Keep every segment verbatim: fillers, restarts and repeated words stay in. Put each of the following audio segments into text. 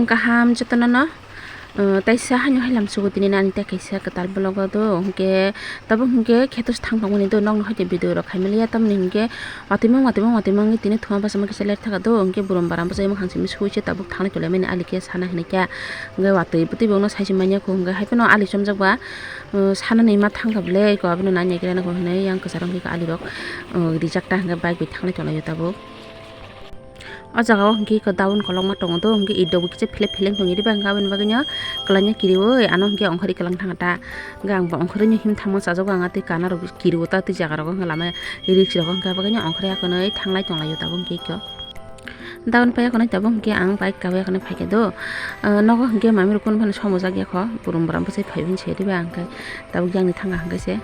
Kaham jotono no, uh, taisa haino hailam sugo tini nani tei kaisa kwtal vlog o do, hwnkhe tabuk hwnkhe kheto se thang tongmani do, nokno haikhe video rok khaimaliya, tamoni hwnkhe watwi mang, watwi mang, watwi mang tini thuma bachama kisa ler thaka do, hwnkhe burum baram bwsai mwkhang simi sui se tabuk thanglai tonglaimani ali khe sana hinui khe, hwnkhe watwi bwtwi bongno saisi manya kho, hwnkhe haiphano ali chomjak ba, uh, sanani ma thangkha bwle, ko abono nani khe nang hinui yang kwcharo hwnkhe ali rok, uh, rijak ta hwnkhe bike bai thanglai tonglaio tabuk. O jaga o hwnkhe iko daun kolokma tongo do, hwnkhe idok bo kisa philip phileng tongwi riba, hwnkhe aboni bagwino kwlangya kiriui ano hwnkhe ongkhorwi kwlang thangkha ta. Hwnkhe ang bo ongkhorwino him thangma chajago, ang tei kana rok kiriui ta tei jaga rogo hwnkhe lama risk rogo, hwnkhe aboni bagwino ongkhorwi akonwi thanglai tonglaio tabuk hwnkhe iko. Daun pai akonwi tabuk hwnkhe ang bike kawi akonwi phaikha do. Ah, nogo hwnkhe mami rok kunu phano somojak yakho, burum buram bwsai phaiwi se riba, hwnkhe tabuk yakni thangkha hwnkhe se.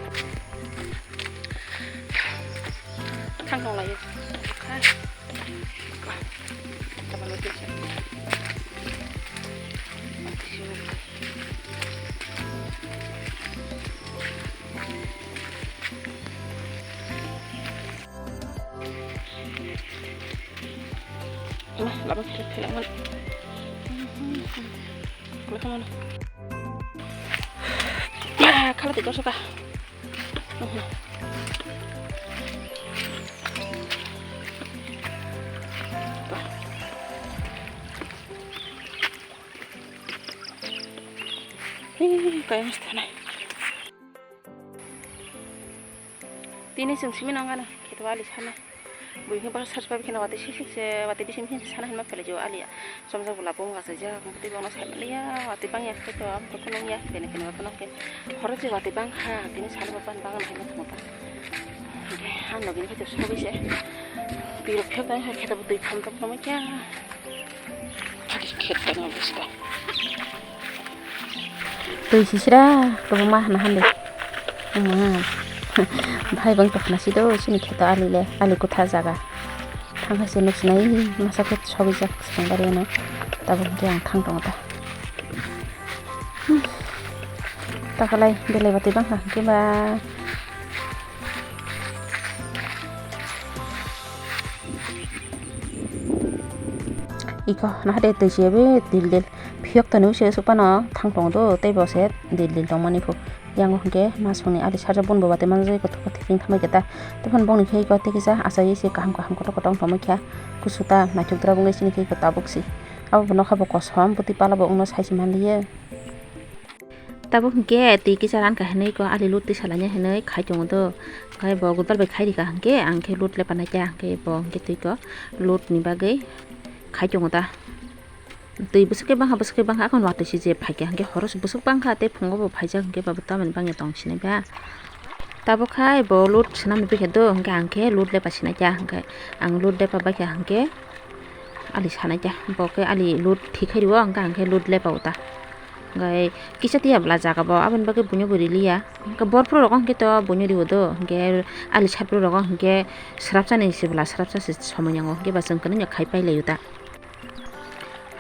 Thang tonglaio. Lama kiri kiri man. Kala tiga suka. Kaya mesti na. Tini chwng simi nang gana, kheto ali sana. Bui khe bwswk sar sar kheno watwi sik sik se, watwi bisin bisin se sana hinma pele jo ali ya. Somjak bwla bung gasa ja, bwtwi bongno sai maliya, watwi bang ya kheto, am kheto nung ya, bene bene watwi nung khe. Horo je watwi bang ha, tini sal ba ban bang na hinma thangma ba. Ang no bini kheto sobi se. Pirok phek dai ha kheto bwtwi kham tok tongma kya. Twi sisra kwbangma hana hande. Wngma. Bhai bang tongkhna si do, sini kheto ali le, ali kutha jaga. Thang hai se nuk sinai, masa khe sogwi jak swkang bari ano. Tabuk hwnkhe ang thang tongo ta. Hmm. Takalai belai batwi bangkha hwnkhe ba. Iko nahade twi se be dil dil phiyok toni se suk pano thang tongo do tei bo se dil dil tongmani phu. Yang hwnkhe masongni ali sarjak bun bo watwi manjak iko thukha thikring thamai khe ta. Tei phano bongni khe iko tei kisa achai se kaham kaham kotor kotor wng tongmai kha. Kusu ta naithok dra bungwi sini khe iko tabuk si. Abo bo nokha bo kosom bwtwi pala bo wngno sai se manliya. Tabuk hwnkhe twi kisa rankha hinwi ko ali lut twi salaina hinwi khai tongo do. Khai bo gudal bai khai rikha hwnkhe ang khe lut lepa naikha hwnkhe bo hwnkhe twi ko lut ni bagwi khai tongo ta. Twi bwswk khe bangkha, bwswk khe bangkha, akhon watwi se je phaikha hwnkhe horo se bwswk bangkha tei phungo bo phaijak hwnkhe ba tamoni bangya tong sinai ba. Tabuk khai bo lut swnamwi phikha do hwnkhe ang khe lut lepa sinaikha hwnkhe ang lut lepa baikha hwnkhe ali sanaikha bo khe ali lut thikhairio hwnkhe ang khe lut lepa uta. Hwnkhe kisa tiya bwla jaga bo aboni bagwi buino bo riliya. Hwnkhe borphuru rogo hwnkhe to buino rio do, hwnkhe ali sapru rogo hwnkhe swrapsa ni se bwla swrapsa se somoi nango, hwnkhe ba chwng kwrwino khai pai laio ta.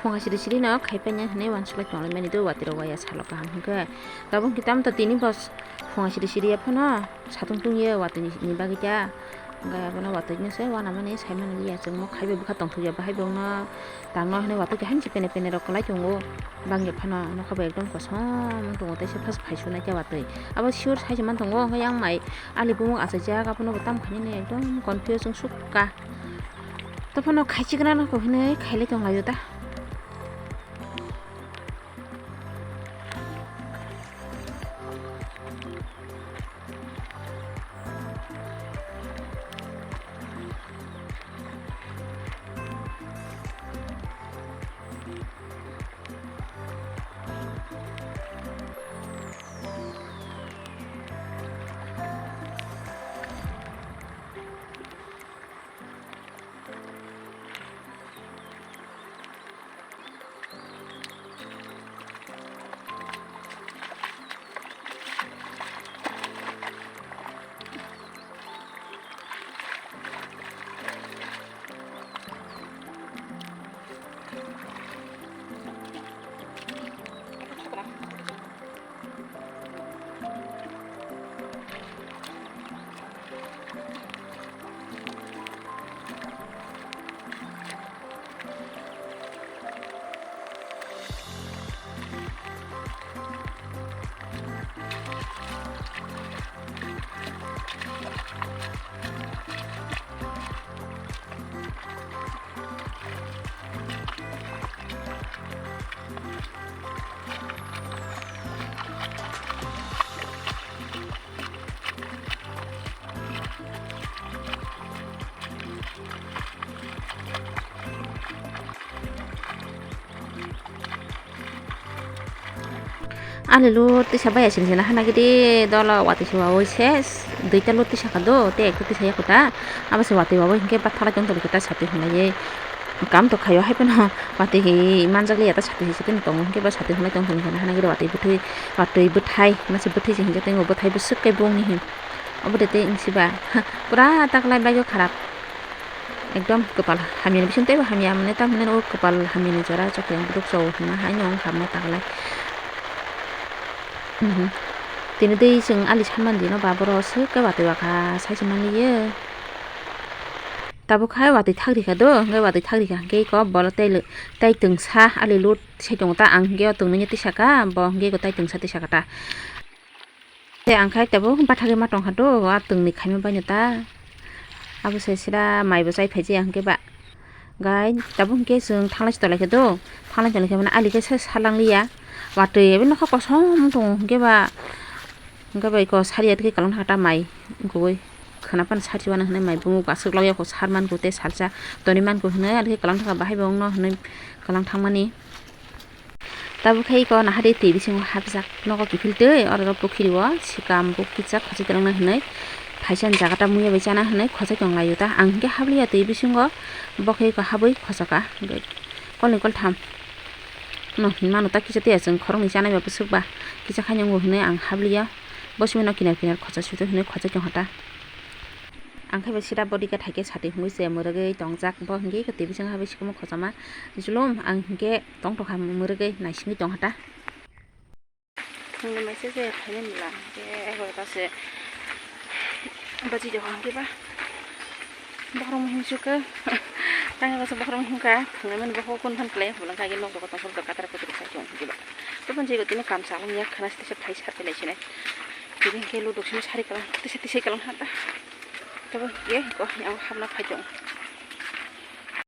Phunga siri siri no khai pai nai hinwi uansuk lai tong lai mani do, watwi rok waya salo kaham hwnkhe. Tabuk hwnkhe tamo to tini bos phunga siri siri ya phano satung tungya watwi ni bagwi ta. Hwnkhe abono watwi no se uanamani saimani ya chwngno khai bai bwkha tongthokya bahai bo wngno. Tangno hinwi watwi khe hansi pene pene rok kwlai tongo. Bangya phano nokha bai ekdom kosom wng tongo, teisa phas phai swnai khe watwi. Abo sure sai se man tongo, hwnkhe yang mai ali bumung achaijak, abono bo tam khainani ekdom confuse wng suk kha. Tophano khaichik rana kok hinwi khailai tong laio ta. Ali lut tisa bai asing sina hana gidi dolo watwi se wawi se duita lut tisa kha do tei ekta tisa yakho ta abo se watwi wawi hinkhe bathalai tong tong khe ta satwi hinlaiwi kam to khaio hai phano watwi hi manjak liya ta satwi se tini tongo hinkhe ba satwi hinlai tong tong khe hana gidi watwi bwthwi watwi bwthai masa bwthwi se hinkhe tei bwthai bwswk khe bongni hin obo de tei wngsiba pura taklai baigo kharap. Ekdom kwpal hamyani bising teibo hamya mane tamhinai o kwpal hamyani jora chokhe ang buduk chao hwnma haino wng kha mane taklai. Mhm. Tini tei chwng ali sanmani dino ba borok swk khe watwi wakha sai se manliya. Tabuk khai watwi thak rikha do, hwnkhe watwi thak rikha hwnkhe iko bolo tei twngsa ali lut sai tongo ta ang hwnkhe o tongnaino tisaka bo hwnkhe iko tai twngsa tisaka ta. Tei ang khai tabuk bathagwi ma tongkha do, o atwngni khaima baino ta. Abo se sira maibo chai phaijak hwnkhe ba. Gai tabuk hwnkhe chwng thanglai se tolaikha do, thanglai tolaikha mane ali khe se salangliya. Watwi abo nokha kosom tongo hwnkhe ba. Hwnkhe ba iko sariya tei kalang thangkha ta mai kubui. Khwnaphano sari wano hwnwi mai bumuk aswk logya kho sar mankho tei salsa tonwi mankho hwnwi ali khe kalang thangkha bahai bo wngno hwnwi kalang thangmani. Tabuk khe iko nahari twi bisingo hapjak nogo kiphiltwi oro pukhiri o sikam bo kisa khachai kwlwngna hinwi phaisa jaga ta muya bai chana hinwi khachai tonglaio ta ang hinkhe habliya twi bisingo bo khe iko habwi khochaka kolni koltham no hinmano ta kisa tei chwng khoroknwi chanai ba bwswk ba kisa khainwi wngo hinwi ang habliya bo simi no kinar kinar khocha sutwi hinwi khachai tongkha ta. Ang khe bai sida body khe thaikhe sati hwnwi se mwrwgwi tongjak. Bo hwnkhe eko twi bising habai sikumo khojama. Julum ang hwnkhe tong tongkha mwrwgwi naisingwi tongkha ta. Phungni maise se phainai mla hwnkhe egarota se baji tongkha hwnkhe ba. Bohrok muhim sukhe. Tangwi basa bohrok muhim kha. Phungnai mani bohrok kun phan khlai. Bolong kha nok dogo tongthok katar kutur khai tong hwnkhe ba. Toboni jaigo tini kam chalong ya khana se tisa phai sa phelai sinai. Tini hwnkhe luduk simi sari kalang tisa tisa kalang ha ta. Tabo ye ko yang hapna phai tong.